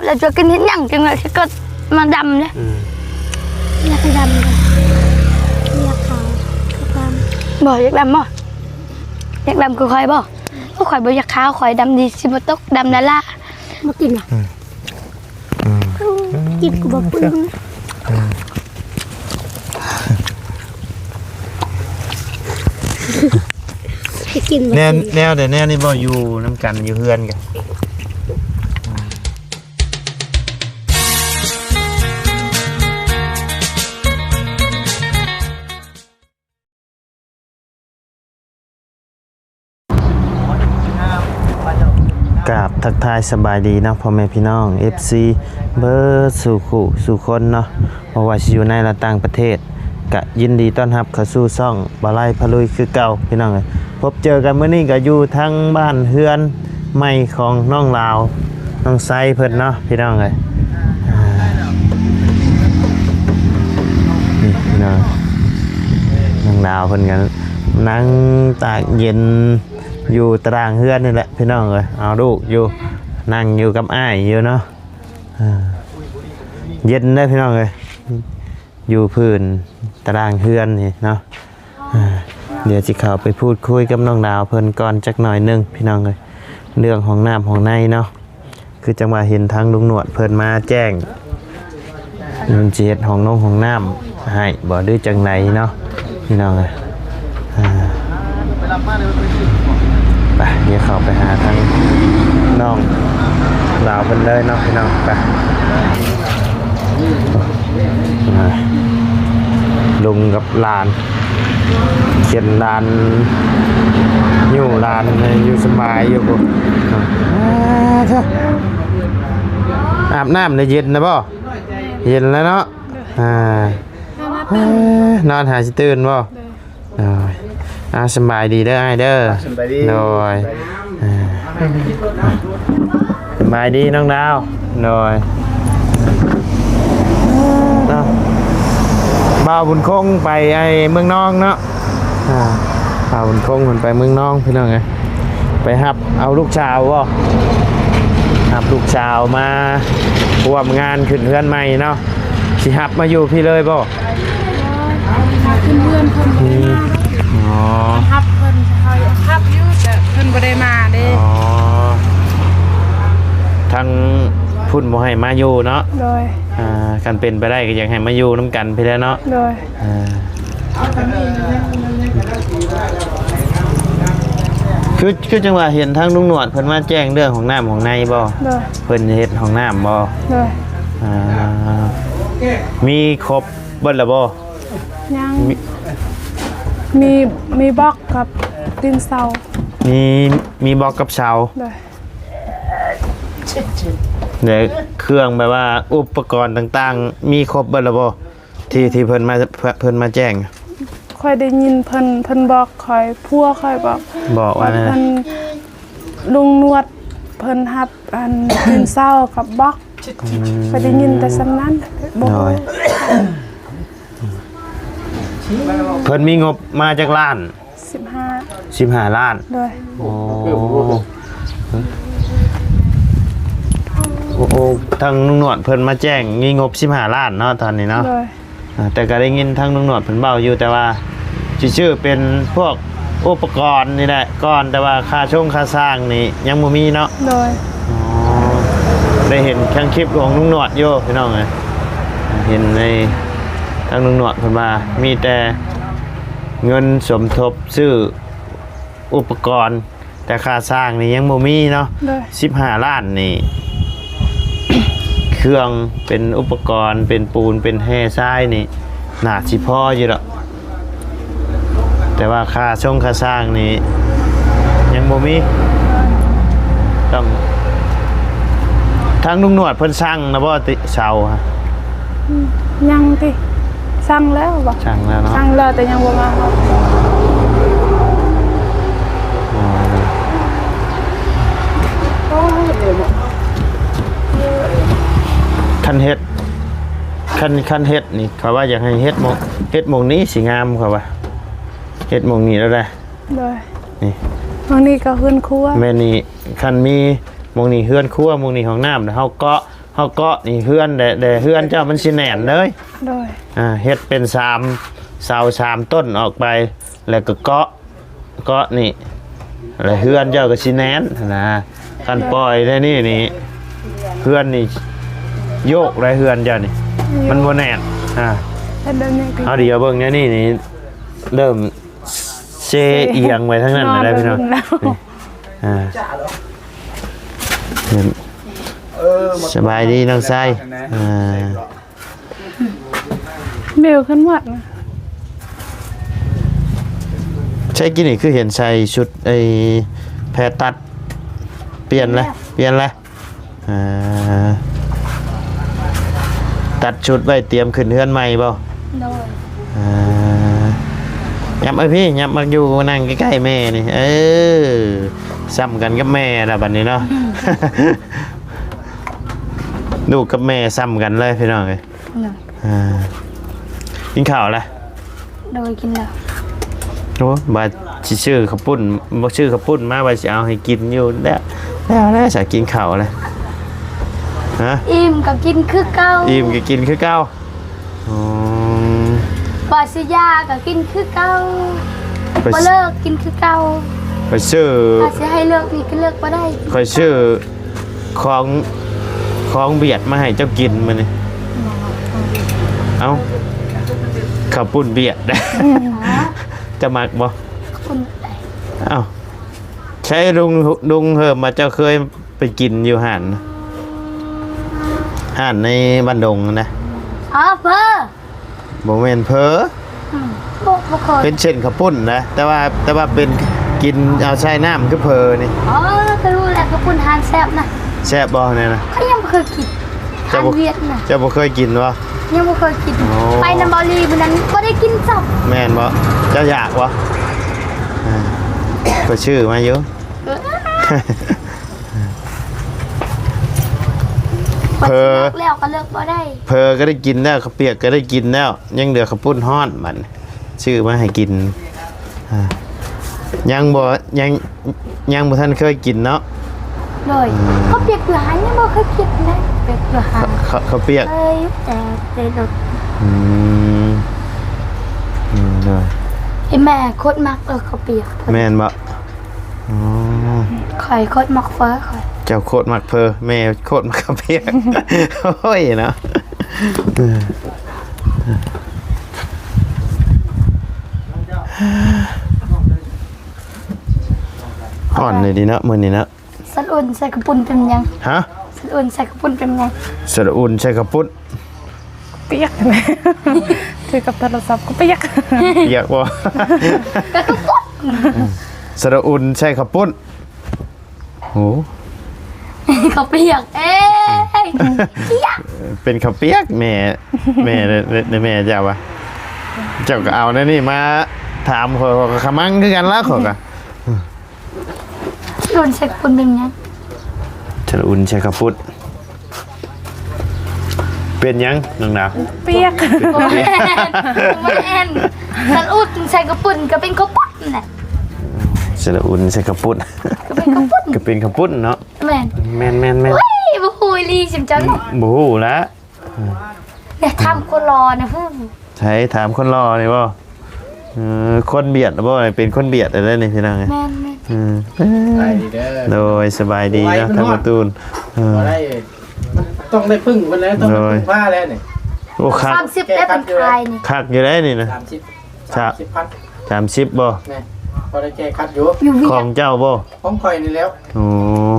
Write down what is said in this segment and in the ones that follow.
ແລ້ວຈະກິນເຮັດຫຍັງ ຈັ່ງວ່າຊິເກີດມາດຳເດ້? ອືມ ຢາກໃຫ້ດຳເດ້ ຢາກຂາວຄືກັນ. ບໍ່ ຢາກດຳບໍ່? ຢາກດຳຄືຂ້ອຍບໍ່? ໂອ້ ຂ້ອຍບໍ່ຢາກຂາວ ຂ້ອຍດຳດີຊິບໍ່ຕົກ ດຳລະລາ. ບໍ່ກິນຫວາ? ອືມ ອືມ ກິນກໍບໍ່ປຶ້ງ. ອືມ ໃຫ້ກິນບໍ່ ແນວ ກິນ ແນວໃດແນວນີ້ບໍ່ ຢູ່ນຳກັນ ຢູ່ເຮືອນກັນ. ກາບທັກທາຍສະບາຍດີເນາະ ພໍ່ແມ່ພີ່ນ້ອງ ເອັຟຊີ ເບິດສູ່ຄູ່ສູ່ຄົນເນາະ ບໍ່ວ່າຊິຢູ່ໃນ ແລະ ຕ່າງປະເທດ ກະຍິນດີຕ້ອນຮັບເຂົ້າສູ່ຊ່ອງບ່າວໄລພາລຸຍຄືເກົ່າ ພີ່ນ້ອງເອີຍ. ພົບເຈີກັນມື້ນີ້ກະຢູ່ທາງບ້ານເຮືອນ ໃໝ່ຂອງນ້ອງລາວ ນ້ອງໄຊເພິ່ນເນາະ ພີ່ນ້ອງເອີຍ. ອ່າ ນີ້ພີ່ນ້ອງ ນ້ອງລາວເພິ່ນກໍນັ່ງຕາກເຢັນຢູ່ຕາລ່າງເຮືອນນີ້ແຫຼະ ພີ່ນ້ອງເອີຍ. ເອົາລູກຢູ່ ນັ່ງຢູ່ກັບອ້າຍຢູ່ເນາະ. ອ່າ ເຢັນເດີ ພີ່ນ້ອງເອີຍ. ຢູ່ພື້ນຕາລ່າງເຮືອນນີ້ເນາະ. ອ່າ ດຽວຊິເຂົ້າໄປພູດຄຸຍກັບນ້ອງດາວເພິ່ນກ່ອນຈັກໜ້ອຍໜຶ່ງ ພີ່ນ້ອງເອີຍ ເລື່ອງຫ້ອງນ້ຳຫ້ອງໃນເນາະ. ຄືຈັ່ງວ່າເຫັນທາງລຸງໜວດເພິ່ນມາແຈ້ງ ເພິ່ນຊິເຮັດຫ້ອງນົງຫ້ອງນ້ຳໃຫ້ບໍ່ ຫຼືຈັ່ງໃດເນາະ ພີ່ນ້ອງເອີຍ. ອ່າ ໄປ ດຽວເຂົ້າໄປຫາທາງນ້ອງລາວເພິ່ນເລີຍເນາະ ພີ່ນ້ອງ. ໄປ ອ່າ ລຸງກັບຫຼານ ເຂັນຫຼານ ຍູ້ຫຼານ ຢູ່ສະບາຍຢູ່ພຸ້ນ. ອ່າ ເທີ ອາບນ້ຳໄດ້ເຢັນນະບໍ່? ເຢັນແລ້ວເນາະ. ອ່າ ນອນຫາຊິຕື່ນບໍ່? ໂດຍ ອ່າ ສະບາຍດີເດີອ້າຍເດີ. ສະບາຍດີ ໂດຍ ອ່າ ສະບາຍດີນ້ອງດາວ. ໂດຍ ເນາະ ບ່າວບຸນຄົງໄປໄອ້ເມືອງນອງເນາະ. ອ່າ ບ່າວບຸນຄົງເພິ່ນໄປເມືອງນອງ ພີ່ນ້ອງເອີຍ. ໄປຮັບເອົາລູກສາວບໍ່? ຮັບລູກສາວມາຮ່ວມງານຂຶ້ນເຮືອນໃໝ່ເນາະ. ຊິຮັບມາຢູ່ພີ້ເລີຍບໍ່? ໂດຍ ມາຂຶ້ນເຮືອນເພິ່ນ ອືມ ບໍ່ໄດ້ມາດອກ. ອໍ ຮັບເພິ່ນ ເຮົາຮັບຢູ່ ແຕ່ເພິ່ນບໍ່ໄດ້ມາເດ້. ອໍ ທາງພຸ້ນບໍ່ໃຫ້ມາຢູ່ເນາະ. ໂດຍ ອ່າ ຄັນເປັນໄປໄດ້ກໍຢາກໃຫ້ມາຢູ່ນຳກັນພີ້ແຫຼະເນາະ. ໂດຍ ອ່າ ຄື ຄືຈັ່ງວ່າເຫັນທາງລຸງໜວດເພິ່ນມາແຈ້ງເລື່ອງຫ້ອງນ້ຳຫ້ອງໃນບໍ່? ໂດຍ ເພິ່ນເຮັດຫ້ອງນ້ຳບໍ່? ໂດຍ ອ່າ ມີຄົບເບິດແລ້ວບໍ່? ຍັງ ມີ ມີ ມີບລັອກກັບຕີນເສົາ. ມີ ມີບລັອກກັບເສົາ. ໂດຍ ແລະ ເຄື່ອງແບບວ່າອຸປະກອນຕ່າງໆ ມີຄົບເບິດແລ້ວບໍ່? ທີ່ ທີ່ເພິ່ນມາ ເພິ່ນມາແຈ້ງ. ຂ້ອຍໄດ້ຍິນເພິ່ນ ເພິ່ນບອກຂ້ອຍ ຜົວຂ້ອຍບອກ ບອກວ່າ ວ່າເພິ່ນ ແນວໃດ? ລຸງໜວດເພິ່ນຮັບອັນ ຕີນເສົາກັບບລັອກ. ອືມ ຂ້ອຍໄດ້ຍິນແຕ່ສ່ຳນັ້ນ ບໍ່ຮູ້. ໂດຍ ເພິ່ນມີງົບມາຈັກລ້ານ? ສິບຫ້າ ສິບຫ້າລ້ານ. ໂດຍ ໂອ້ ໂອ້ ໂອ້ ທາງລຸງໜວດເພິ່ນມາແຈ້ງມີງົບສິບຫ້າລ້ານເນາະ ຕອນນີ້ເນາະ. ໂດຍ ອ່າ ແຕ່ກໍໄດ້ຍິນທາງລຸງໜວດເພິ່ນເວົ້າຢູ່ ແຕ່ວ່າຊິຊື້ເປັນພວກອຸປະກອນນີ້ແຫຼະກ່ອນ ແຕ່ວ່າຄ່າຊົງຄ່າສ້າງນີ້ຍັງບໍ່ມີເນາະ. ໂດຍ ອໍ ໄດ້ເຫັນທາງຄລິບຂອງລຸງໜວດຢູ່ ພີ່ນ້ອງເອີຍ ເຫັນໃນ ທາງລຸງໜວດເພິ່ນວ່າມີແຕ່ເງິນສົມທົບຊື້ ອຸປະກອນ ແຕ່ຄ່າສ້າງນີ້ຍັງບໍ່ມີເນາະ. ໂດຍ ສິບຫ້າລ້ານນີ້ ເຄື່ອງເປັນອຸປະກອນ ເປັນປູນ ເປັນແຮ່ຊາຍນີ້ ໜ້າຊິພໍຢູ່ດອກ ແຕ່ວ່າຄ່າຊົງຄ່າສ້າງນີ້ຍັງບໍ່ມີ. ຕ້ອງ ທາງລຸງໜວດເພິ່ນສັ່ງນະບໍ່ຕິ ເສົາ? ອືມ ຍັງຕິ ສັ່ງແລ້ວບໍ່? ສັ່ງແລ້ວເນາະ ສັ່ງແລ້ວແຕ່ຍັງບໍ່ມາຮອດ. ອໍ ຄັນເຮັດ ຄັນ ຄັນເຮັດນີ້ ເຂົາວ່າຢາກໃຫ້ເຮັດໝ່ອງ ເຮັດໝ່ອງນີ້ຊິງາມ ເຂົາວ່າ ເຮັດໝ່ອງນີ້ແລ້ວໄດ໋. ໂດຍ ນີ້ ໝ່ອງນີ້ກໍເຮືອນຄົວ ແມ່ນນີ້ ຄັນມີໝ່ອງນີ້ເຮືອນຄົວ ໝ່ອງນີ້ຫ້ອງນ້ຳ ເຮົາເກາະ ເຮົາເກາະນີ້ເຮືອນແດ່ ແດ່ເຮືອນເຈົ້າມັນຊິແໜ້ນເລີຍ. ໂດຍ ອ່າ ເຮັດເປັນສາມ ເສົາສາມຕົ້ນອອກໄປ ແລ້ວກໍເກາະ ເກາະນີ້ ແລ້ວເຮືອນເຈົ້າກໍຊິແໜ້ນຫັ້ນນະ. ຄັນປ່ອຍແນວນີ້ນີ້ ເຮືອນນີ້ໂຍກໄດ້ ເຮືອນເຈົ້ານີ້ ອືມ ມັນບໍ່ແໜ້ນ. ອ່າ ເຮັດແບບນີ້ກໍ ເອົາ ດຽວເບິ່ງແນວນີ້ນີ້ ເລີ່ມເຊ ເຊ ອຽງໄປທາງນັ້ນແລ້ວ ພີ່ນ້ອງ. ນີ້ ອ່າ ສະບາຍດີນ້ອງຊາຍ. ອ່າ ເບວຂຶ້ນໝົດນະ. ໃສ່ກີ້ນີ້ຄືເຫັນໃສ່ຊຸດໄອ້ແພຕັດ ປ່ຽນແລ້ວ ປ່ຽນແລ້ວ. ອ່າ ຕັດຊຸດໄວ້ຕຽມຂຶ້ນເຮືອນໃໝ່ບໍ່? ໂດຍ. ອ່າ ຫຍັບເອົາພີ້ ຫຍັບມາຢູ່ ມານັ່ງໃກ້ໆແມ່ນີ້. ເອີ ຊ້ຳກັນກັບແມ່ລະບັດນີ້ເນາະ. ອືມ ລູກກັບແມ່ຊ້ຳກັນເລີຍ ພີ່ນ້ອງເອີຍ. ໂດຍ. ອ່າ ກິນເຂົ້າລະ? ໂດຍ ກິນແລ້ວ. ໂອ້ ວ່າຊິຊື້ເຂົ້າປຸ້ນ ບໍ່ຊື້ເຂົ້າປຸ້ນມາ ວ່າຊິເອົາໃຫ້ກິນຢູ່ແລ້ວ ແລ້ວ ແລ້ວ ສາກິນເຂົ້າລະ. ຮະ? ອີ່ມກໍກິນຄືເກົ່າ ອີ່ມກໍກິນຄືເກົ່າ. ອໍ ວ່າຊິຢາກໍກິນຄືເກົ່າ ຂ້ອຍ ບໍ່ເລີກ ກິນຄືເກົ່າ. ຂ້ອຍຊື້ ຖ້າຊິໃຫ້ເລີກນີ້ກໍເລີກບໍ່ໄດ້ ຂ້ອຍຊື້ ຂອງ ຂອງບຽດມາໃຫ້ເຈົ້າກິນມື້ນີ້. ເອົ້າ ເຂົ້າປຸ້ນບຽດ. ເຈົ້າມັກບໍ່? ເຂົ້າປຸ້ນ. ເອົ້າ ໃສລຸງ ລຸງເຮີມວ່າເຈົ້າເຄີຍໄປກິນຢູ່ຮ້ານ ຮ້ານໃນບ້ານດົງນະ? ອໍ ເຝີ. ບໍ່ແມ່ນເຝີ ອືມ ບໍ່ ບໍ່ເຄີຍ ເປັນເສັ້ນເຂົ້າປຸ້ນນະ ແຕ່ວ່າ ແຕ່ວ່າເປັນກິນເອົາໃສ່ນ້ຳຄືເຝີນີ້. ອໍ ກໍຮູ້ແລ້ວ ເຂົ້າປຸ້ນຮ້ານແຊບນະ. ແຊບບໍ່ແນວນະ? ຂ້ອຍຍັງບໍ່ເຄີຍກິນ. ເຈົ້າບໍ່ ຮ້ານຫວຽດນະ ເຈົ້າບໍ່ເຄີຍກິນບໍ່? ຍັງບໍ່ເຄີຍກິນ. ໂອ້ ໄປນຳເບົາຫຼີມື້ນັ້ນບໍ່ໄດ້ກິນຊ້ຳ. ແມ່ນບໍ່? ເຈົ້າຢາກບໍ່? ອ່າ ຂ້ອຍຊື້ມາຢູ່. ເອີ ເຜີ ແລ້ວກໍເລີກບໍ່ໄດ້. ເຜີກໍໄດ້ກິນແລ້ວ ເຂົ້າປຽກກໍໄດ້ກິນແລ້ວ ຍັງເຫຼືອເຂົ້າປຸ້ນຮ້ອນບັດນີ້ ຊື້ມາໃຫ້ກິນ. ອ່າ ຍັງບໍ່ ຍັງ ຍັງບໍ່ທັນເຄີຍກິນເນາະ. ໂດຍ. ອືມ ເຂົ້າປຽກຢູ່ຫັ້ນຍັງບໍ່ເຄີຍກິນເດ້ ເປີດຢູ່ຫັ້ນ ເຂົ້າ ເຂົ້າປຽກ ເອີ ແຕ່ ແຕ່ລົດ. ອືມ ອືມ ໂດຍ. ອີ່ແມ່ໂຄດມັກເລີຍເຂົ້າປຽກ. ແມ່ນບໍ່? ອໍ ຂ້ອຍໂຄດມັກເຝີຂ້ອຍ. ເຈົ້າໂຄດມັກເຝີ ແມ່ໂຄດມັກເຂົ້າປຽກ. ໂອ້ຍເນາະ ຮ້ອນນີ້ດີເນາະ ມື້ນີ້ເນາະ. ສະອຸ່ນໃສ່ເຂົ້າປຸ້ນເປັນຫຍັງ? ຮະ? ສະອຸ່ນໃສ່ເຂົ້າປຸ້ນເປັນຫຍັງ? ສະອຸ່ນໃສ່ເຂົ້າປຸ້ນ ປຽກ ຖືກັບໂທລະສັບກໍປຽກ ປຽກບໍ່? ກໍເຂົ້າປຸ້ນ ສະອຸ່ນໃສ່ເຂົ້າປຸ້ນ. ໂອ້ ເຂົ້າປຽກ ເອີຍ ປຽກ ເປັນເຂົ້າປຽກ ແມ່ ແມ່ ແມ່ເຈົ້າວ່າ ເຈົ້າກໍເອົາແນວນີ້ມາຖາມຂ້ອຍ ຂ້ອຍກໍຂະມັງຄືກັນລະ ຂ້ອຍກໍ. ສະອຸ່ນໃສ່ເຂົ້າປຸ້ນເປັນຫຍັງ? ສະອຸ່ນໃສ່ເຂົ້າປຸ້ນເປັນຫຍັງນ້ອງດາວ? ປຽກ ບໍ່ແມ່ນ ບໍ່ແມ່ນ ສະອຸ່ນໃສ່ເຂົ້າປຸ້ນກໍເປັນເຂົ້າປຸ້ນແຫຼະ. ສະອຸ່ນໃສ່ເຂົ້າປຸ້ນ ກໍເປັນເຂົ້າປຸ້ນ ກໍເປັນເຂົ້າປຸ້ນເນາະ. ແມ່ນ ແມ່ນໆໆ ໂອ້ຍ ບໍ່ຮູ້ອີ່ຫຼີຊິເຈົ້າເນາະ. ບໍ່ຮູ້ລະ. ແນະ ຖາມຄົນຫຼໍ່ນະ ໃຜຖາມຄົນຫຼໍ່ນີ້ບໍ່? ເອີ ຄົນບຽດບໍ່? ເປັນຄົນບຽດໄດ້ນີ້ພີ່ນ້ອງ. ແມ່ນໆ ເອີ ສະບາຍດີເດີ ໂດຍ ສະບາຍດີເນາະ ທ່ານປະຕູນ. ເອີ ບໍ່ໄດ້ ມັນຕ້ອງໄດ້ປຶ້ງເພິ່ນແລ້ວ ຕ້ອງໄດ້ ໂດຍ ປຶ້ງພາແລ້ວນີ້. ໂອ້ ຄັກ ສາມສິບແລ້ວເພິ່ນຂາຍນີ້ ຄັກຢູ່ໄດ໋ນີ້ນະ. ສາມສິບ ສາມສິບພັນ ສາມສິບບໍ່? ແມ່ນ ພໍໄດ້ແກ້ຂັດຢູ່. ຢູ່ວຽງ ຂອງເຈົ້າບໍ່? ຂອງຂ້ອຍນີ້ແຫຼ້ວ. ໂອ້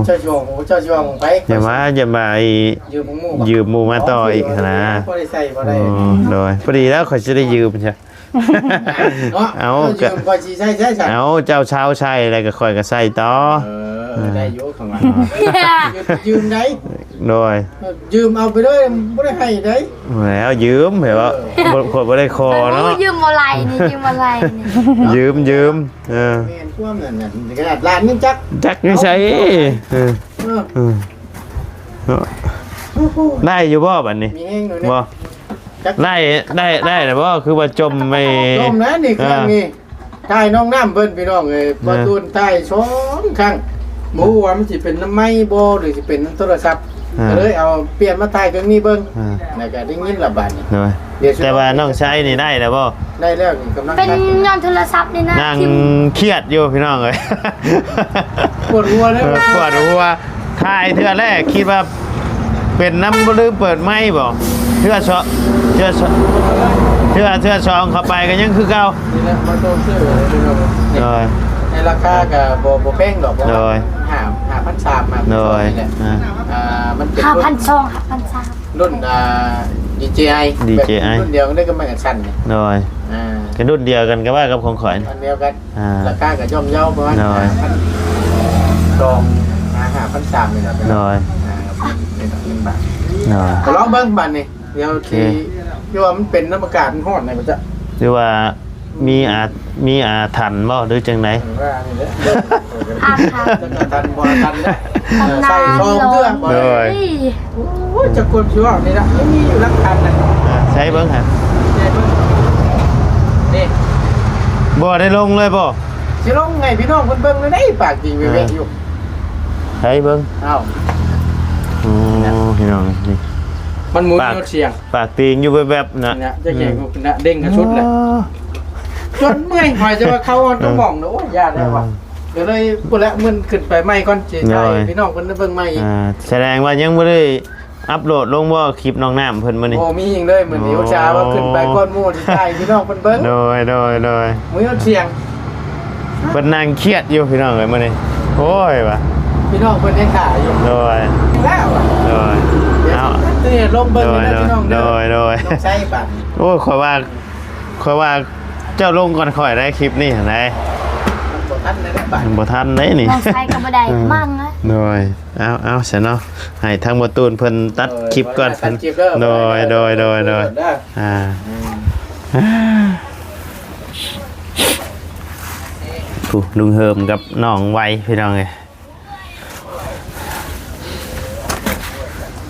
ເຈົ້າຊິເວົ້າ ເຈົ້າຊິເວົ້າຂອງໃຜ? ຢ່າມາ ຢ່າມາ ໄອ້ ຢືມຂອງໝູ່ ຢືມໝູ່ມາຕໍ່ອີກຫັ້ນນະ. ພໍໄດ້ໃຊ້ ພໍໄດ້. ໂອ້ ໂດຍ ພໍດີແລ້ວ ຂ້ອຍຊິໄດ້ຢືມຊະ. ເອົາ ເຈົ້າຢືມ ຂ້ອຍຊິໃຊ້ໃຊ້ຊະ. ເອົາ ເຈົ້າເຊົ່າໃຊ້ແລ້ວກໍຂ້ອຍກໍໃຊ້ຕໍ່. ເອີ ໄດ້ຢູ່ຂ້າງຫຼັງ ຢືມໄດ້. ໂດຍ ຢືມເອົາໄປເລີຍ ບໍ່ໄດ້ໃຫ້ໃດ. ແລ້ວຢືມ ແບບວ່າ ເອີ ບໍ່ ຂ້ອຍບໍ່ໄດ້ຂໍເນາະ. ຢືມບໍ່ໄຫຼນີ້ ຢືມບໍ່ໄຫຼນີ້ ຢືມ ຢືມ. ເອີ ແມ່ນຄວາມນັ້ນນະ ຂະໜາດຫຼານຍັງຈັກ ຈັກຢູ່ໃສ. ເອີ ເອີ ເອີ ເນາະ ໂອ້ໂຫ ໄດ້ຢູ່ບໍ່ບັດນີ້? ມີແຮງຢູ່ເດ້ ບໍ່ ຈັກ ໄດ້ ໄດ້ ໄດ້ແລ້ວບໍ່? ຄືວ່າຈົ່ມໄປ ຈົ່ມແລ້ວນີ້ ເອີ ເຄື່ອງນີ້ ຖ່າຍນ້ອງນ້ຳເພິ່ນ ພີ່ນ້ອງເອີຍ. ເອີ ປະຕູນຖ່າຍສອງຄັ້ງ ບໍ່ຮູ້ວ່າມັນຊິເປັນນຳໄມ້ບໍ່ ຫຼືຊິເປັນນຳໂທລະສັບ. ອ່າ ກໍເລີຍເອົາປ່ຽນມາຖ່າຍເຄື່ອງນີ້ເບິ່ງ ອ່າ ແລ້ວກໍໄດ້ຍິນລະບາດນີ້ ໂດຍ ດຽວຊິ ແຕ່ວ່ານ້ອງໄຊນີ້ໄດ້ແລ້ວບໍ່? ໄດ້ແລ້ວນີ້ກຳລັງ ເປັນຍ້ອນໂທລະສັບນີ້ນະ ນັ່ງຄຽດຢູ່ພີ່ນ້ອງເອີຍ ປວດຫົວເລີຍ ເອີ ປວດຫົວ ຖ່າຍເທື່ອແລກຄິດວ່າເປັນນຳ ບໍ່ລືມເປີດໄມค์ບໍ່? ເທື່ອສອງ ເທື່ອສອງ ເທື່ອ ເທື່ອສອງເຂົ້າໄປກໍຍັງຄືເກົ່າ ນີ້ແຫຼະ ມາໂຕເຊື່ອເລີຍພີ່ນ້ອງ ໂດຍ ໃນລາຄາກໍບໍ່ ບໍ່ແພງດອກ ໂດຍ ຫ້າ ຫ້າພັນສາມ ມາ ໂດຍ ນີ້ແຫຼະ ອ່າ ອ່າ ມັນເປັນ ຫ້າພັນສອງ ຫ້າພັນສາມ ລຸ້ນ ອ່າ ດີເຈໄອ ດີເຈໄອ ແບບລຸ້ນດຽວກັນເລີຍກັບໄມຄ໌ແອັກຊັນນີ້ ໂດຍ ອ່າ ກໍລຸ້ນດຽວກັນກໍວ່າກັບຂອງຂ້ອຍ ອັນດຽວກັນ ອ່າ ລາຄາກໍຍ່ອມເຍົາປະມານ ໂດຍ ຫ້າພັນສອງ ອ່າ ຫ້າພັນສາມນີ້ແຫຼະ ໂດຍ ອ່າ ເປັນເງິນບາດ ໂດຍ ກໍລອງເບິ່ງບາດນີ້ ດຽວຊິ ໂອເຄ ຄືວ່າມັນເປັນນຳອາກາດມັນຮ້ອນນີ້ ມັນຈະ ຫຼືວ່າມີອາ ມີອາຖັນບໍ່ ຫຼືຈັ່ງໃດ? ວ່ານີ້ແຫຼະ ອາຖັນ ຈັກອາຖັນບໍ່ອາຖັນແຫຼະ ຕຳນານ ໃສ່ຊອງເທື່ອ ໂດຍ ໂອ້ຍ ຈັກຄົນຊິເວົ້ານີ້ລະ ຍັງມີຢູ່ຫຼັກຖານນະ ອ່າ ໃຊ້ເບິ່ງຫັ້ນ ໃຊ້ເບິ່ງ ນີ້ ບໍ່ໄດ້ລົງເລີຍບໍ່? ຊິລົງໃຫ້ພີ່ນ້ອງເພິ່ນເບິ່ງແນວໃດ ປາກຈິງແວະໆຢູ່ ໃຊ້ເບິ່ງ ອ້າວ ໂອ້ ພີ່ນ້ອງ ນີ້ ມັນໝູນ ປາກ ຍອດສຽງ ປາກຕີງຢູ່ແວບໆນະ ນະ ຈັກແມ່ນ ອືມ ນະ ເດັ່ງກະສຸດແຫຼະ ອໍ ຈົນເມື່ອຍ ຂ້ອຍຈະວ່າເຂົ້າອອນ ເອີ ຕ້ອງມອງນະ ໂອ້ຍ ຢ້ານແລ້ວວ່າ ເອີ ກໍເລີຍພຸ້ນແຫຼະ ມື້ຂຶ້ນໄປໃໝ່ກ່ອນ ຊິຖ່າຍໃຫ້ພີ່ນ້ອງເພິ່ນໄດ້ເບິ່ງໃໝ່ອີກ ອ່າ ສະແດງວ່າຍັງບໍ່ໄດ້ອັບໂຫຼດລົງບໍ່ ຄລິບນ້ອງນ້ຳເພິ່ນມື້ນີ້? ໂອ້ ມີອີກເລີຍມື້ນີ້ ໂອ້ ອຸດສ່າວ່າຂຶ້ນໄປກ່ອນໝູ່ ຊິຖ່າຍໃຫ້ພີ່ນ້ອງເພິ່ນເບິ່ງ ໂດຍ ໂດຍ ໂດຍ ມີຮອດສຽງ ເພິ່ນນັ່ງຄຽດຢູ່ພີ່ນ້ອງເອີຍມື້ນີ້ ໂອ້ຍວ່າ ພີ່ນ້ອງເພິ່ນຍັງຖ້າຢູ່ ໂດຍ ແລ້ວວ່າ ໂດຍ ເອົາ ເອົາ ລອງເບິ່ງ ໂດຍ ເດີ ໂດຍ ພີ່ນ້ອງເດີ ໂດຍ ໂດຍ ຕ້ອງໃຊ້ບາດນີ້ ໂອ້ຍ ຂ້ອຍວ່າ ຂ້ອຍວ່າເຈົ້າລົງກ່ອນຂ້ອຍໄດ໋ ຄລິບນີ້ຫັ້ນໃດ໋ ມັນບໍ່ທັນໄດ໋ບາດ ມັນບໍ່ທັນໄດ໋ນີ້ ນ້ອງໃຊ້ກໍບໍ່ໄດ້ ເອີ ມັ້ງນະ ໂດຍ ເອົາ ເອົາ ຊັ້ນເນາະ ໃຫ້ທາງບໍ່ຕູນເພິ່ນຕັດຄລິບກ່ອນ ເອີ ເພິ່ນ ຕັດຄລິບເດີ ໂດຍ ໂດຍ ໂດຍ ໂດຍ ເດີ ອ່າ ອືມ ຜູ້ລຸງເຮີມກັບນ້ອງໄວ ພີ່ນ້ອງເອີຍ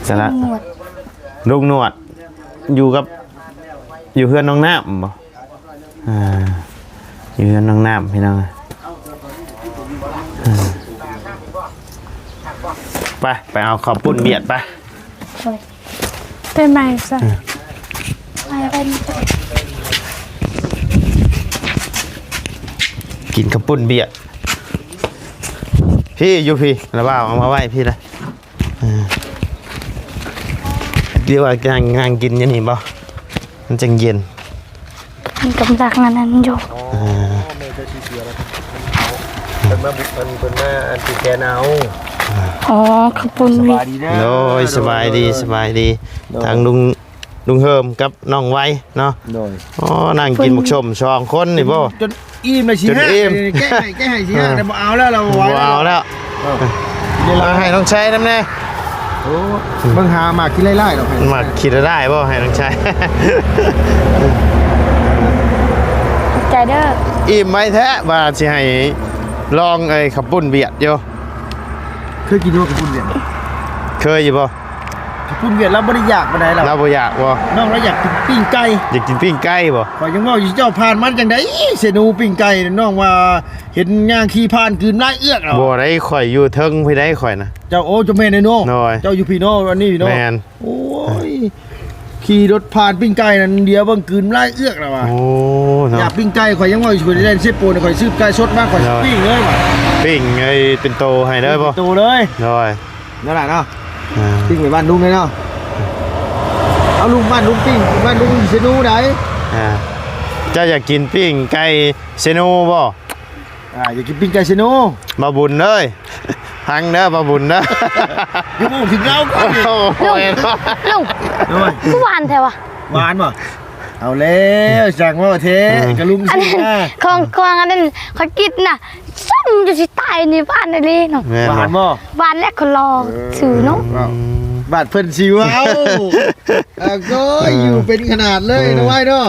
ສະລະ ລຸງໜວດ ລຸງໜວດ ຢູ່ກັບ ຢູ່ເຮືອນນ້ອງນ້ຳບໍ່? ອ່າ ຢູ່ເຮືອນນ້ອງນ້ຳພີ່ນ້ອງ ອ່າ ໄປ ໄປເອົາເຂົ້າປຸ້ນບຽດໄປ ໂດຍ ໄປໃໝ່ຊະ ອ່າ ໄປ ໄປ ກິນເຂົ້າປຸ້ນບຽດ ພີ້ ຢູ່ພີ້ ລະບ່າວເອົາມາໄວ້ພີ້ລະ ອ່າ ຫຼືວ່ານັ່ງ ນັ່ງກິນຢູ່ນີ້ບໍ່? ມັນຈັ່ງເຢັນ ມັນກຳລັງອັນນັ້ນຢູ່ ອ່າ ເພິ່ນມາບຸກ ເພິ່ນ ເພິ່ນມາອັນຕິດແຂນເອົາ ອໍ ຂອບຄຸນ ສະບາຍດີເດີ ໂດຍ ສະບາຍດີ ສະບາຍດີ ໂດຍ ທາງລຸງ ລຸງເຮີມກັບນ້ອງໄວເນາະ ໂດຍ ອໍ ນັ່ງກິນໝາກສົ້ມສອງຄົນນີ້ບໍ່? ຈົນອີ່ມເລີຍ ຊິ ຈົນອີ່ມ ແກະໃຫ້ ແກະໃຫ້ຊິ ອ່າ ແຕ່ບໍ່ເອົາແລ້ວ ລາວບໍ່ໄຫວ ບໍ່ເອົາແລ້ວ ເອີ ດຽວລາວ ເອົາໃຫ້ນ້ອງໄຊນຳແດ່ ໂອ້ ເບິ່ງຫາໝາກຂີ້ໄລ່ໆດອກ ໝາກຂີ້ໄລ່ໆບໍ່ ໃຫ້ນ້ອງໄຊ ຂອບໃຈເດີ ອີ່ມໄວແທ້ ວ່າຊິໃຫ້ລອງໄອ້ເຂົ້າປຸ້ນຫວຽດຢູ່ ເຄີຍກິນຢູ່ບໍ່ເຂົ້າປຸ້ນຫວຽດ? ເຄີຍຢູ່ບໍ່? ເຂົ້າປຸ້ນຫວຽດລາວບໍ່ໄດ້ຢາກປານໃດ ລາວ ລາວບໍ່ຢາກບໍ່? ນ້ອງລາວຢາກກິນປີ້ງໄກ່ ຢາກກິນປີ້ງໄກ່ບໍ່? ຂ້ອຍຍັງເວົ້າຢູ່ ເຈົ້າຜ່ານມາຈັ່ງໃດ ເສນູ ປີ້ງໄກ່ ນ້ອງວ່າເຫັນຍ່າງຂີ່ຜ່ານກືນຫຼາຍເອືອກແລ້ວ ບໍ່ໄດ້ ຂ້ອຍຢູ່ເທິງພີ້ໃດ ຂ້ອຍນະ ເຈົ້າ ໂອ້ ເຈົ້າແມ່ນເນາະ ໂດຍ ເຈົ້າຢູ່ພີ້ເນາະ ອັນນີ້ເນາະ ແມ່ນ ໂອ້ຍ ຂີ່ລົດຜ່ານປີ້ງໄກ່ນັ້ນ ດຽວເບິ່ງກືນຫຼາຍເອືອກແລ້ວວ່າ ໂອ້ ເນາະ ຢາກປີ້ງໄກ່ ຂ້ອຍຍັງເວົ້າຢູ່ ຂ້ອຍໄດ້ເຊໂປນ ຂ້ອຍຊື້ໄກ່ສົດມາ ຂ້ອຍ ໂດຍ ປີ້ງເລີຍວ່າ ປີ້ງໄອ້ເປັນໂຕໃຫ້ເລີຍບໍ່? ເປັນໂຕເລີຍ ໂດຍ ນັ້ນລະເນາະ ອ່າ ປີ້ງໄປບ້ານລຸງເລີຍເນາະ ເອົາ ລຸງ ບ້ານລຸງປີ້ງ ບ້ານລຸງເຊນູໃດ ອ່າ ເຈົ້າຢາກກິນປີ້ງໄກ່ເຊນູບໍ່? ອ່າ ຢາກກິນປີ້ງໄກ່ເຊນູ ບ່າວບຸນເອີຍ ຟັງເດີບ່າວບຸນເດີ ຢູ່ໝູ່ກິນເຫຼົ້າກ່ອນ ໂອ້ຍ ລຸງ ລຸງ ໂດຍ ຄືຫວານແທ້ວະ ຫວານບໍ່? ເອົາແລ້ວ ຊ່າງເວົ້າແທ້ ອືມ ກະລຸງ ອັນນັ້ນ ຊິນະ ຂອງ ຂອງອັນນັ້ນ ຂ້ອຍກິນນະ ສົ້ມຢູ່ຊິຕາຍນີ້ ຫວານອີ່ຫຼີເນາະ ແມ່ນບໍ່? ຫວານບໍ່? ຫວານແລະ ຄົນຫຼໍ່ ເອີ ຊື່ເນາະ ອືມ ບາດເພິ່ນຊິເວົ້າ ອ່າ ກໍ ອ່າ ຢູ່ເປັນຂະໜາດເລີຍ ເອີ ນ້ອງໄວເນາະ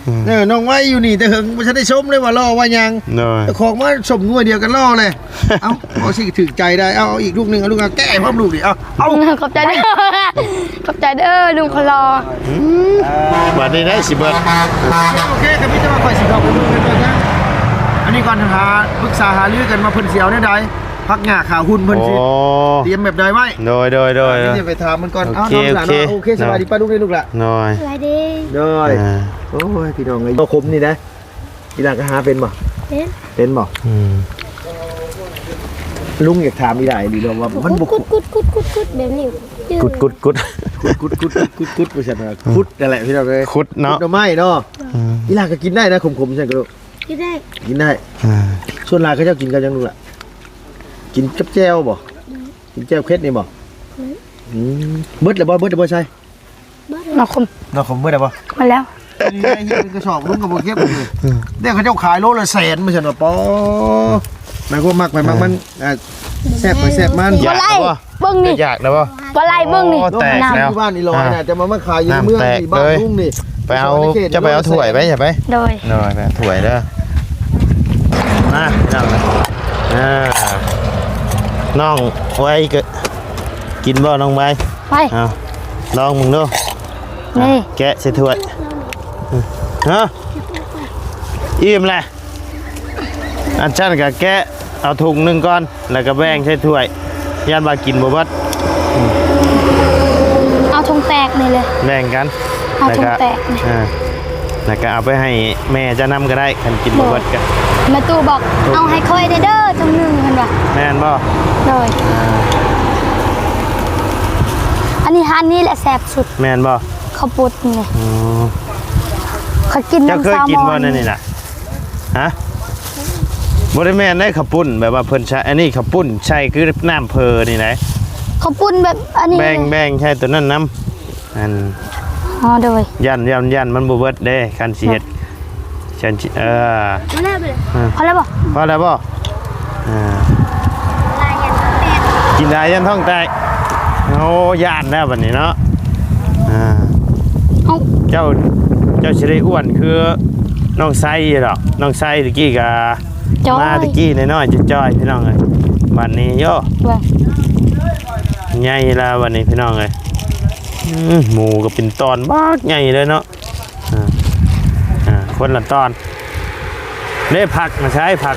ອືມ ເອີ ນ້ອງໄວຢູ່ນີ້ແຕ່ເຫິງ ບໍ່ທັນໄດ້ຊົມເລີຍວ່າຫຼໍ່ວ່າຫຍັງ ໂດຍ ເຈົ້າຂອງມາຊົມໜ່ວຍດຽວກັນຫຼໍ່ເລີຍ ເອົ້າ ເອົາຊິຖືກໃຈໄດ້ ເອົາ ເອົາອີກລູກໜຶ່ງ ເອົາລູກ ເອົາແກະໃຫ້ພ້ອມລູກນີ້ ເອົາ ເອົາ ຂອບໃຈເດີ ຂອບໃຈເດີ ລຸງຄົນຫຼໍ່ ອືມ ບາດນີ້ໄດ້ຊິເບິດ ໂອເຄ ກໍມີແຕ່ວ່າຂ້ອຍຊິເຂົ້າໄປເບິ່ງກັນກ່ອນນະ ອັນນີ້ກ່ອນ ຫາ ປຶກສາຫາລືກັນວ່າເພິ່ນຊິເອົາແນວໃດ ຜັກຫຍ້າຂາຫຸ່ນເພິ່ນຊິ ໂອ້ ຕຽມແບບໃດໄວ້. ໂດຍ ໂດຍ ໂດຍ ອັນນີ້ໄປຖາມເພິ່ນກ່ອນ. ໂອເຄ ເອົາ ໂອເຄ ສະບາຍດີປ້າລຸງເດ້ອລູກຫຼາ. ໂດຍ ສະບາຍດີ. ໂດຍ ອ່າ ໂອ້ຍ ພີ່ນ້ອງເອີຍ ເອົາຂົມນີ້ນະ ອີ່ຫຼ້າກໍຫາເປັນບໍ່? ເປັນ ເປັນບໍ່? ອືມ ລຸງຢາກຖາມອີ່ຫຼ້າອີ່ຫຼີເນາະ ວ່າມັນບໍ່ ກຸດໆໆໆໆ ແບບນີ້ ກຸດໆໆ ກຸດໆໆ ວ່າຊັ້ນນະ. ອືມ ຂຸດນັ້ນແຫຼະພີ່ນ້ອງເອີຍ ຂຸດເນາະ ຂຸດໜໍ່ໄມ້ເນາະ. ອືມ ອີ່ຫຼ້າກໍກິນໄດ້ນະ ຂົມໆ ຊັ້ນກໍ ກິນໄດ້ ກິນໄດ້. ອ່າ ສ່ວນຫຼາຍເຂົາເຈົ້າກິນກັບຫຍັງລູກຫຼ້າ? ກິນກັບແຈ່ວບໍ່? ອືມ ກິນແຈ່ວເຜັດນີ້ບໍ່? ອືມ ອືມ ເບິດແລ້ວບໍ່? ເບິດແລ້ວບໍ່ໄຊ? ເບິດແລ້ວ ໜໍ່ຂົມ ໜໍ່ຂົມເບິດແລ້ວບໍ່? ໝົດແລ້ວ ນີ້ໄງ ເຮັດເປັນກະສອບ ລຸງກໍບໍ່ເກັບເລີຍ. ອືມ ແຕ່ເຂົາເຈົ້າຂາຍໂລລະແສນ ວ່າຊັ້ນວ່າ ປໍ ໃຜມັກ ໃຜມັກມັນ ອ່າ ແຊບໃຜແຊບມັນ. ບໍ່ໄລ່ ເບິ່ງນີ້ ຢາກແລ້ວບໍ່? ບໍ່ໄລ່ ເບິ່ງນີ້ ໂອ້ ແຕກແລ້ວ ຢູ່ບ້ານອີ່ຫຼອຍນະ ອ່າ ຈະມາ ມາຂາຍຢູ່ໃນເມືອງນີ້ ນ້ຳແຕກເລີຍ ບ້ານລຸງນີ້. ໄປເອົາ ເຈົ້າໄປເອົາຖ້ວຍໄປ ໄປ ໂດຍ ໂດຍ ໄປເອົາຖ້ວຍເດີ. ມາພີ່ນ້ອງ ອ່າ ນ້ອງໄວ ກິນບໍ່ນ້ອງໄວ? ໄວ ເອົາ ລອງເບິ່ງດູ ນີ້ ແກະໃສ່ຖ້ວຍ. ຮະ ອີ່ມແລ້ວ ອັນຊັ້ນກໍແກະເອົາຖົງໜຶ່ງກ່ອນ ແລ້ວກໍແບ່ງໃສ່ຖ້ວຍ ຢ້ານວ່າກິນບໍ່ເບິດ. ເອົາຖົງແຕກນີ້ເລີຍ ແບ່ງກັນ ເອົາຖົງແຕກນີ້ ແລ້ວກໍ ອ່າ ແລ້ວກໍເອົາໄປໃຫ້ແມ່ເຈົ້ານຳກໍໄດ້ ຄັນກິນບໍ່ເບິດກໍ ແມ່ຕູ້ບອກ ເອົາໃຫ້ຂ້ອຍແດ່ເດີຖົງໜຶ່ງ ເພິ່ນວ່າ. ແມ່ນບໍ່? ໂດຍ ອ່າ ອັນນີ້ຮ້ານນີ້ແຫຼະແຊບສຸດ. ແມ່ນບໍ່? ເຂົ້າປຸ້ນນີ້ ອໍ ຂ້ອຍກິນນຳ ເຈົ້າເຄີຍກິນບໍ່ແນວນີ້ນະ? ຮະ ບໍ່ໄດ້ແມ່ນເດ້ ເຂົ້າປຸ້ນແບບວ່າເພິ່ນໃສ່ ອັນນີ້ເຂົ້າປຸ້ນໃສ່ຄືນ້ຳເຜີນີ້ນະ ເຂົ້າປຸ້ນແບບອັນນີ້ ແບ່ງ ແບ່ງໃສ່ຕົວນັ້ນນຳ ອັນ ອໍ ໂດຍ ຢ້ານ ຢ້ານ ຢ້ານມັນບໍ່ເບິດເດ້ ຄັນຊິເຮັດ ເອີ ພໍແລ້ວບໍ່? ພໍແລ້ວບໍ່? ອ່າ ກິນຫຼາຍຢ້ານທ້ອງແຕກ ໂອ້ ຢ້ານແລ້ວບັດນີ້ເນາະ. ອ່າ ເອົ້າ ເຈົ້າ ເຈົ້າຊິໄດ້ອ້ວນຄືນ້ອງໄຊຢູ່ດອກ ນ້ອງໄຊຕະກີ້ກະ ມາຕະກີ້ນ້ອຍໆ ຈ່ອຍໆ ພີ່ນ້ອງເອີຍ ບັດນີ້ໂຍ ໃຫຍ່ແລ້ວບັດນີ້ ພີ່ນ້ອງເອີຍ. ອືມ ໝູກໍເປັນຕອນບັກໃຫຍ່ເລີຍເນາະ. ອ່າ ອ່າ ຄົນລະຕອນເດ້. ຜັກນະໃຊ້ ຜັກ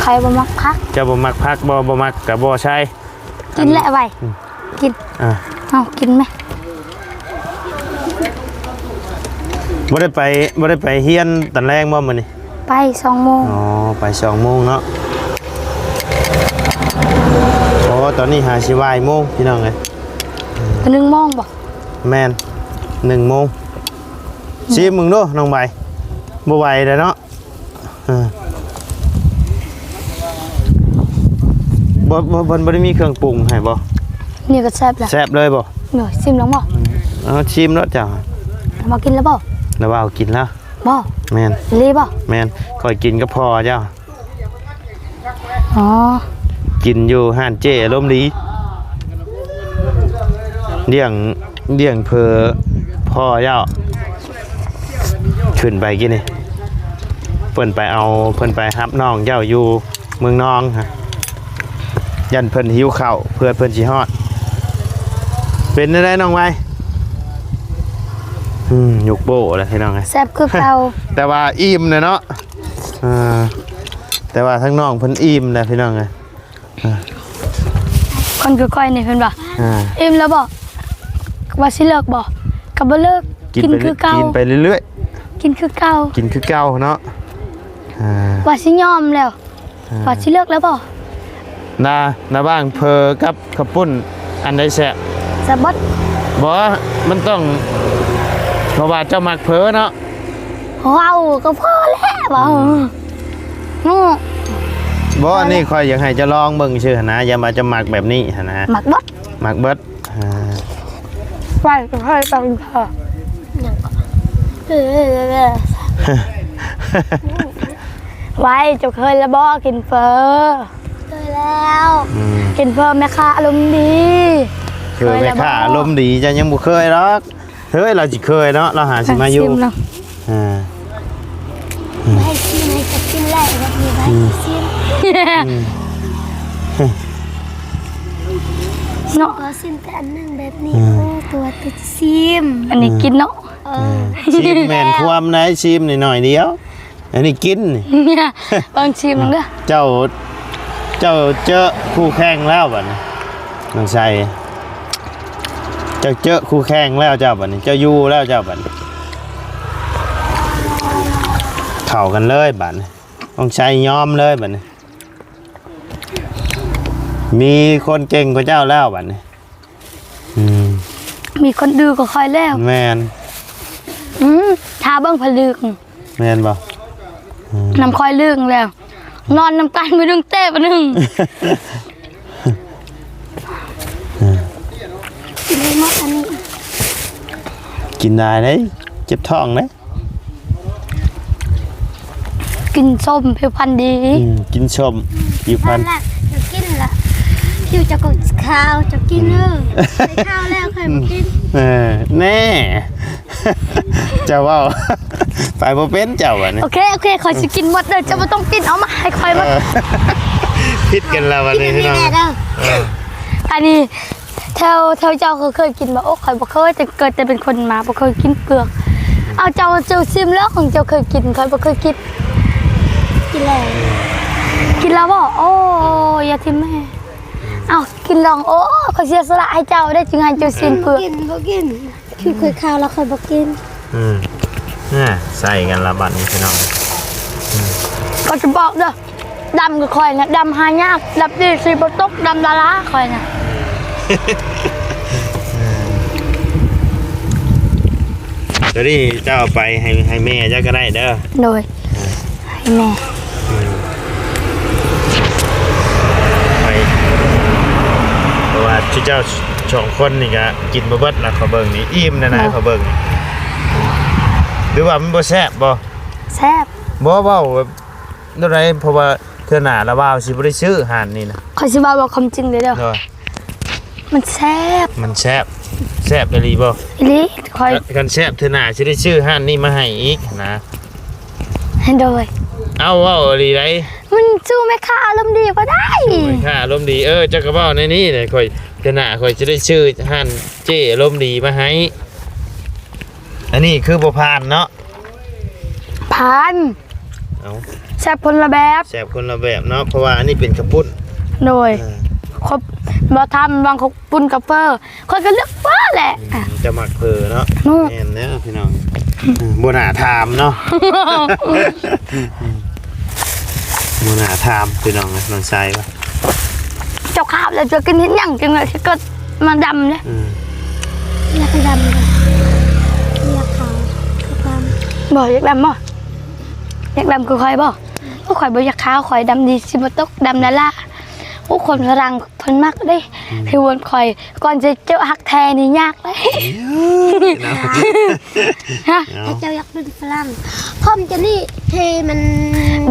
ຂ້ອຍບໍ່ມັກຜັກ. ເຈົ້າບໍ່ມັກຜັກບໍ່? ບໍ່ມັກກໍບໍ່ໃຊ້. ກິນແຫຼະໄວ ອືມ ກິນ ອ່າ ເອົາກິນແມ. ບໍ່ໄດ້ໄປ ບໍ່ໄດ້ໄປຮຽນຕອນແລງບໍ່ມື້ນີ້? ໄປສອງໂມງ. ອໍ ໄປສອງໂມງເນາະ. ໂອ້ ຕອນນີ້ຫາຊິບ່າຍໂມງ ພີ່ນ້ອງເອີຍ. ກໍໜຶ່ງໂມງບໍ່? ແມ່ນ ໜຶ່ງໂມງ. ຊີມເບິ່ງດູນ້ອງໃບ ບໍ່ໄຫວແລ້ວເນາະ. ເອີ ບໍ່ ບໍ່ ເພິ່ນບໍ່ໄດ້ມີເຄື່ອງປຸງໃຫ້ບໍ່? ນີ້ກໍແຊບແລ້ວ. ແຊບເລີຍບໍ່? ໂດຍ ຊີມລອງບໍ່? ເອົາ ຊີມໂລດເຈົ້າ. ມາກິນແລ້ວບໍ່? ລະວ່າເອົາກິນແລ້ວບໍ່? ແມ່ນ. ອີ່ຫຼີບໍ່? ແມ່ນ ຂ້ອຍກິນກັບພໍ່ເຈົ້າ. ອໍ ກິນຢູ່ຮ້ານເຈ້ອາລົມດີ ລ້ຽງ ລ້ຽງເຜີພໍ່ເຈົ້າ. ຂຶ້ນໄປກີ້ນີ້ ເພິ່ນໄປເອົາ ເພິ່ນໄປຮັບນ້ອງເຈົ້າຢູ່ເມືອງນອງ ຢ້ານເພິ່ນຫິວເຂົ້າ ເພື່ອເພິ່ນຊິຮອດ. ເປັນແນວໃດນ້ອງໄວ? ອືມ ຍົກໂປ້ແລ້ວພີ່ນ້ອງເອີຍ. ແຊບຄືເກົ່າ ແຕ່ວ່າອີ່ມແລ້ວເນາະ. ອ່າ ແຕ່ວ່າທາງນ້ອງເພິ່ນອີ່ມແລ້ວພີ່ນ້ອງເອີຍ. ອ່າ ຄົນຄືຂ້ອຍນີ້ເພິ່ນວ່າ ອ່າ ອີ່ມແລ້ວບໍ່? ວ່າຊິເລີກບໍ່? ກໍບໍ່ເລີກ ກິນ ກິນຄືເກົ່າ ກິນໄປເລື້ອຍໆ ກິນຄືເກົ່າ ກິນຄືເກົ່າເນາະ. ອ່າ ວ່າຊິຍອມແລ້ວ ອ່າ ວ່າຊິເລີກແລ້ວບໍ່? ນະ ລະຫວ່າງເຝີກັບເຂົ້າປຸ້ນ ອັນໃດແຊບ? ແຊບເບິດ. ບໍ່ ມັນຕ້ອງ ເພາະວ່າເຈົ້າມັກເຝີເນາະ. ເວົ້າກໍພໍແລ້ວ ເວົ້າ ອືມ ເນາະ. ບໍ່ ອັນນີ້ຂ້ອຍຢາກໃຫ້ເຈົ້າລອງເບິ່ງຊື່ຫັ້ນນະ ຢ່າວ່າເຈົ້າມັກແບບນີ້ຫັ້ນນະ. ມັກເບິດ ມັກເບິດ. ອ່າ ໄວ້ ເຈົ້າເຄີຍຕ້ອງເຝີ ຫຍັງກໍ ເອີ ໄວ້ ເຈົ້າເຄີຍລະບໍ່ກິນເຝີ? ເຄີຍແລ້ວ. ອືມ ກິນເຝີແມ່ຄ້າອາລົມດີ. ເຝີແມ່ຄ້າອາລົມດີ ເຈົ້າຍັງບໍ່ເຄີຍດອກ. ເຮີ້ຍ ລາວຊິເຄີຍເນາະ ລາວຫາຊິມາຢູ່. ຊິມເນາະ. ອ່າ ໃຫ້ຊິມ ໃຫ້ກັບກິນແຫຼະ ແບບນີ້ ໃຫ້ຊິມ ອືມ ເນາະ. ຂໍຊິມແຕ່ອັນໜຶ່ງແບບນີ້. ອືມ ໂອ້ ຕົວຕິດຊິມ ອັນນີ້ກິນເນາະ. ເອີ ອືມ ຊິມແມ່ນຄວາມໃດ ຊິມໜ້ອຍໆດຽວ. ອັນນີ້ກິນນີ້ ເບິ່ງຊີມເດີ. ເຈົ້າ ເຈົ້າເຈີຄູ່ແຂ່ງແລ້ວບັດນີ້ ນ້ອງໄຊ ເຈົ້າເຈີຄູ່ແຂ່ງແລ້ວເຈົ້າບັດນີ້ ເຈົ້າຢູ່ແລ້ວເຈົ້າບັດນີ້ ເຂົ້າກັນເລີຍບັດນີ້ ນ້ອງໄຊຍອມເລີຍບັດນີ້ ມີຄົນເກັ່ງກວ່າເຈົ້າແລ້ວບັດນີ້. ອືມ ມີຄົນດື້ກວ່າຂ້ອຍແລ້ວ ແມ່ນ ອືມ ຖ້າເບິ່ງຜະລຶກ ແມ່ນບໍ່? ອືມ ນຳຂ້ອຍລຶກແລ້ວ ນອນນຳກັນມື້ໜຶ່ງເຕະບາດໜຶ່ງ ອືມ ກິນໄດ້ໝົດອັນນີ້ ກິນໄດ້ເດ້ ເຈັບທ້ອງເດ້. ກິນສົ້ມຜິວພັນດີ ອືມ ກິນສົ້ມຜິວພັນ ນັ້ນແຫຼະ ເຈົ້າກິນລະ ຜິວເຈົ້າກໍຂາວ ເຈົ້າກິນເດີ ອືມ ໄດ້ຂາວແລ້ວຂ້ອຍບໍ່ກິນ ເອີ ແນ່ ເຈົ້າເວົ້າ ໄປບໍ່ເປັນເຈົ້າບັດນີ້ ໂອເຄ ໂອເຄ ຂ້ອຍຊິກິນໝົດເດີ ເຈົ້າບໍ່ຕ້ອງກິນ ເອົາມາໃຫ້ຂ້ອຍໝົດ ເອີ ຜິດກັນລະບັດນີ້ພີ່ນ້ອງ ເອີ ອັນນີ້ ແຖວ ແຖວເຈົ້າເຄີຍກິນບໍ່? ໂອ້ ຂ້ອຍບໍ່ເຄີຍ ແຕ່ເກີດແຕ່ເປັນຄົນມາບໍ່ເຄີຍກິນເປືອກ. ເອົາ ເຈົ້າ ເຈົ້າຊິມແລ້ວ ຂອງເຈົ້າເຄີຍກິນ ຂ້ອຍບໍ່ເຄີຍກິນ. ກິນແລ້ວ ກິນແລ້ວບໍ່? ໂອ້ ຢ່າຖິ້ມແມ່. ເອົາ ກິນລອງ. ໂອ້ ຂ້ອຍເສຍສະຫຼະໃຫ້ເຈົ້າໄດ້ ຈຶ່ງໃຫ້ເຈົ້າຊິມເປືອກ. ບໍ່ກິນ ບໍ່ກິນ. ຄືຂ້ອຍຄາວແລ້ວຂ້ອຍບໍ່ກິນ. ອືມ ນະ ໃສ່ກັນລະບັດນີ້ພີ່ນ້ອງ. ອືມ ກໍຈະບອກເດີ ດຳຄືຂ້ອຍນະ ດຳຫາຍາກ ດຳດີຊິບໍ່ຕົກ ດຳດາລາຂ້ອຍນະ. ຕົວນີ້ເຈົ້າເອົາໄປໃຫ້ ໃຫ້ແມ່ເຈົ້າກໍໄດ້ເດີ. ໂດຍ. ໃຫ້ແມ່ ອືມ ໄປ ເພາະວ່າເຈົ້າສອງຄົນນີ້ກະກິນບໍ່ເບິດລະ ຂ້ອຍເບິ່ງນີ້ ອີ່ມແນ່ນະ ຂ້ອຍເບິ່ງນີ້. ຫຼືວ່າມັນບໍ່ແຊບບໍ່? ແຊບ. ບໍ່ ເວົ້າແບບແນວໃດ? ເພາະວ່າເທື່ອໜ້າລະບ່າວຊິບໍ່ໄດ້ຊື້ຮ້ານນີ້ນະ. ຂ້ອຍຊິເວົ້າ ເວົ້າຄວາມຈິງເດີ. ໂດຍ. ມັນແຊບ ມັນແຊບ ແຊບອີ່ຫຼີບໍ່? ອີ່ຫຼີ. ຂ້ອຍ ຄັນ ຄັນແຊບເທື່ອໜ້າຊິໄດ້ຊື້ຮ້ານນີ້ມາໃຫ້ອີກນະ. ໂດຍ. ເອົາ ເວົ້າອີ່ຫຼີໃດ໋. ມັນສູ້ແມ່ຄ້າອາລົມດີບໍ່ໄດ້ ແມ່ຄ້າອາລົມດີ. ເອີ ເຈົ້າກໍເວົ້າໃນນີ້ແຫຼະ ຂ້ອຍ ເທື່ອໜ້າຂ້ອຍຊິໄດ້ຊື້ຮ້ານເຈ້ອາລົມດີມາໃຫ້. ອັນນີ້ຄືບໍ່ຜ່ານເນາະ. ຜ່ານ. ເອົ້າ ແຊບຄົນລະແບບ ແຊບຄົນລະແບບເນາະ ເພາະວ່າອັນນີ້ເປັນເຂົ້າປຸ້ນ. ໂດຍ. ເອີ ຄົບ ບໍ່ທຳ ວາງເຂົ້າປຸ້ນກັບເຝີ ຂ້ອຍກໍເລືອກເຝີແຫຼະ. ອືມ ເຈົ້າມັກເຝີເນາະ. ແມ່ນແລ້ວພີ່ນ້ອງ. ອືມ ບໍ່ໜ້າຖາມເນາະ. ບໍ່ໜ້າຖາມພີ່ນ້ອງ ນ້ອງຊາຍວ່າ ເຈົ້າຂາວແລ້ວຈະກິນເຮັດຫຍັງ ຈັ່ງວ່າຊິເກີດມາດຳເດ້. ອືມ ຢາກໃຫ້ດຳເດ້ ຢາກຂາວຄືກັນ. ບໍ່ ຢາກດຳບໍ່? ຢາກດຳຄືຂ້ອຍບໍ່? ໂອ້ ຂ້ອຍບໍ່ຢາກຂາວ ຂ້ອຍດຳດີຊິບໍ່ຕົກ ດຳດາລາ. ໂອ້ ຄົນຝຣັ່ງເພິ່ນມັກເດ້. ອືມ ຄືວນຂ້ອຍ ກ່ອນຈະເຈີຮັກແທ້ນີ້ຍາກເດ້. ເນາະ ຮະ ເຈົ້າຢາກເປັນຝຣັ່ງ ຜົມຈະນີ້ເທມັນ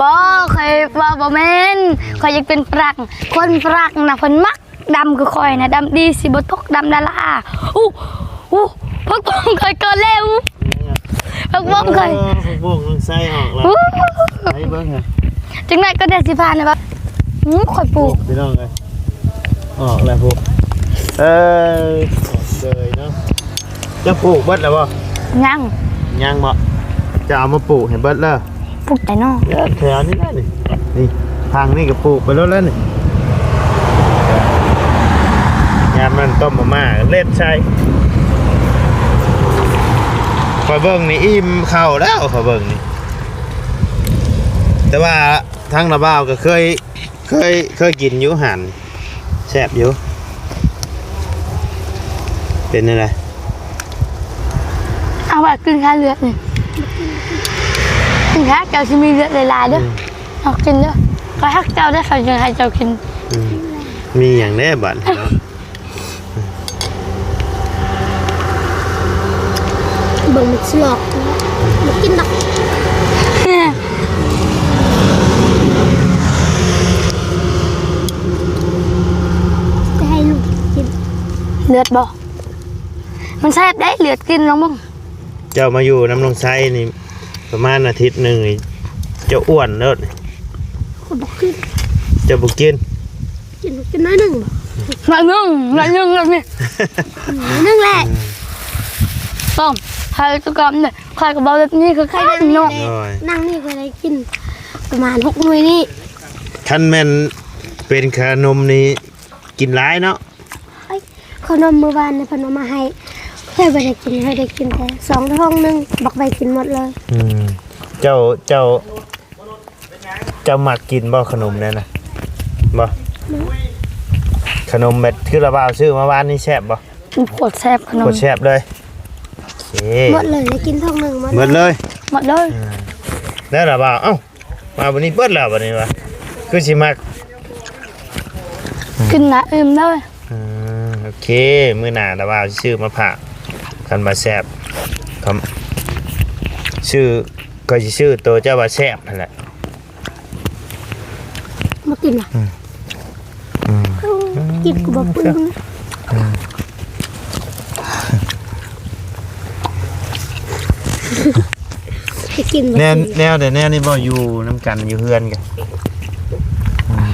ບໍ່ ຂ້ອຍວ່າບໍ່ແມ່ນ ຂ້ອຍຢາກເປັນຝຣັ່ງ ຄົນຝຣັ່ງນະເພິ່ນມັກ ດຳຄືຂ້ອຍນະ ດຳດີຊິບໍ່ຕົກ ດຳດາລາ. ອູ້ ອູ້ ຜັກບົ້ງຂ້ອຍເກີດແລ້ວ ຜັກບົ້ງຂ້ອຍ. ເອີ ຜັກບົ້ງມັນໃສ່ອອກແລ້ວ. ອູ້ ໃສ່ເບິ່ງຫັ້ນ ຈັ່ງໃດກໍໄດ້ຊິຜ່ານແລ້ວ. ອືມ ຂ້ອຍປູກ ປູກພີ່ນ້ອງເອີຍ ອອກແລ້ວພຸ້ນ. ເອີ ອອກເລີຍເນາະ. ເຈົ້າປູກເບິດແລ້ວບໍ່? ຍັງ ຍັງບໍ່? ຈະເອົາມາປູກໃຫ້ເບິດເລີຍ. ປູກໃສເນາະ? ແຖວນີ້ແຫຼະນີ້ ນີ້ ທາງນີ້ກໍປູກໄປໂລດແລ້ວນີ້. ຍາມນັ້ນຕົ້ມມາມ່າເລັດໃສ່. ຂ້ອຍເບິ່ງນີ້ອີ່ມເຂົ້າແລ້ວ ຂ້ອຍເບິ່ງນີ້. ແຕ່ວ່າທາງລາວບ່າວກໍເຄີຍ ເຄີຍ ເຄີຍກິນຢູ່ຫັ້ນ ແຊບຢູ່. ເປັນແນວໃດ? ເອົາໄວ້ກິນແຄ່ເລືອດນີ້ ກິນແຄ່ເຈົ້າຊິມີເລືອດຫຼາຍໆເດີ. ອືມ ເອົາກິນເດີ ຂ້ອຍຮັກເຈົ້າເດ້ ຂ້ອຍຈຶ່ງໃຫ້ເຈົ້າກິນ. ອືມ ມີຫຍັງແດ່ບາດນີ້ເນາະ? ເບິ່ງມັນຊິຫຼອກ ບໍ່ກິນດອກ. ຈະໃຫ້ລູກກິນເລືອດບໍ່? ມັນແຊບເດ້ ເລືອດ ກິນລອງເບິ່ງ. ເຈົ້າມາຢູ່ນຳນ້ອງໄຊນີ້ປະມານອາທິດໜຶ່ງນີ້ ເຈົ້າອ້ວນໂລດ. ຂ້ອຍບໍ່ກິນ. ເຈົ້າບໍ່ກິນ? ກິນ ກິນໜ້ອຍໜຶ່ງບໍ່? ໜ້ອຍໜຶ່ງ ໜ້ອຍໜຶ່ງແບບນີ້ ໜ້ອຍໜຶ່ງແຫຼະ. ອືມ ຕ້ອງໃຫ້ຕົວກຳເດ້ ຂ້ອຍກໍເວົ້າແບບນີ້ຄືກັນເນາະ. ໂດຍ ນັ່ງນີ້ຂ້ອຍໄດ້ກິນປະມານຫົກໜ່ວຍນີ້. ຄັນແມ່ນ ປັນຂະໜົມນີ້ກິນຫຼາຍເນາະ. ເອີຍ ຂະໜົມມື້ວານນີ້ເພິ່ນເອົາມາໃຫ້ ຂ້ອຍບໍ່ໄດ້ກິນ ຂ້ອຍໄດ້ກິນແຕ່ສອງຖົງໜຶ່ງ ບັກໃບກິນໝົດເລີຍ. ອືມ ເຈົ້າ ເຈົ້າ ເຈົ້າມັກກິນບໍ່ຂະໜົມແນວນັ້ນ? ບໍ່ ຂະໜົມແບບຄືລາວບ່າວຊື້ມາວານນີ້ແຊບບໍ່? ໂຄດແຊບຂະໜົມ ໂຄດແຊບເລີຍ. ໂອເຄ ໝົດເລີຍ ໄດ້ກິນຖົງໜຶ່ງໝົດ ໝົດເລີຍ ໝົດເລີຍ. ອ່າ ແລ້ວລະບ່າວ ເອົ້າ ມາບັດນີ້ເບິດແລ້ວບັດນີ້ວະ ຄືຊິມັກ ກິນນະ ອີ່ມເລີຍ. ອືມ ໂອເຄ ມື້ໜ້າລະບ່າວຊິຊື້ມາຝາກ ຄັນວ່າແຊບ ຄັນ ຊື້ ຂ້ອຍຊິຊື້ໂຕເຈົ້າວ່າແຊບຫັ້ນແຫຼະ. ບໍ່ກິນຫວາ? ອືມ ອືມ ກິນກໍບໍ່ເປືອງ ອືມ ຊິກິນບໍ່ ແນວ ແນວໃດແນວນີ້ບໍ່ ຢູ່ນຳກັນ ຢູ່ເຮືອນກັນ ອືມ.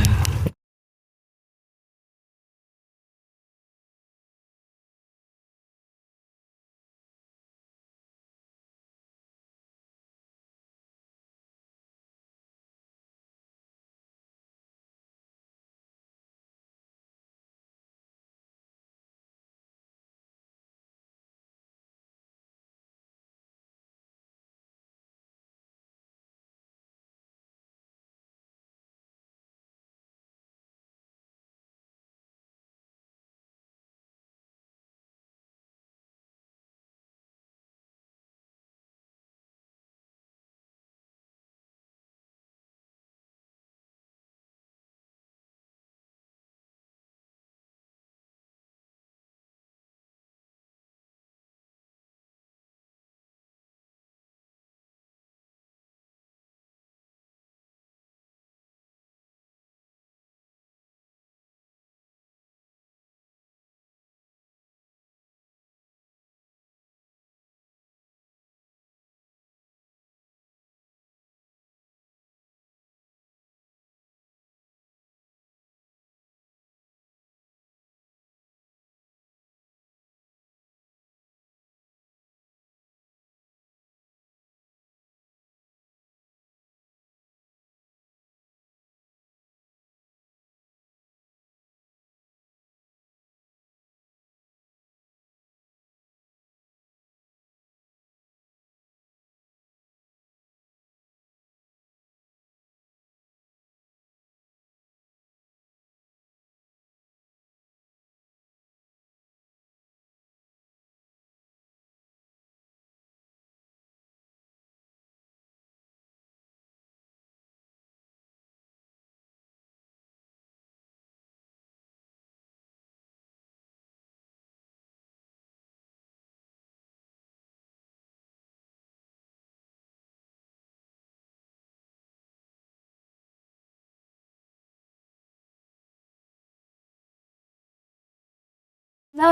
ເດີ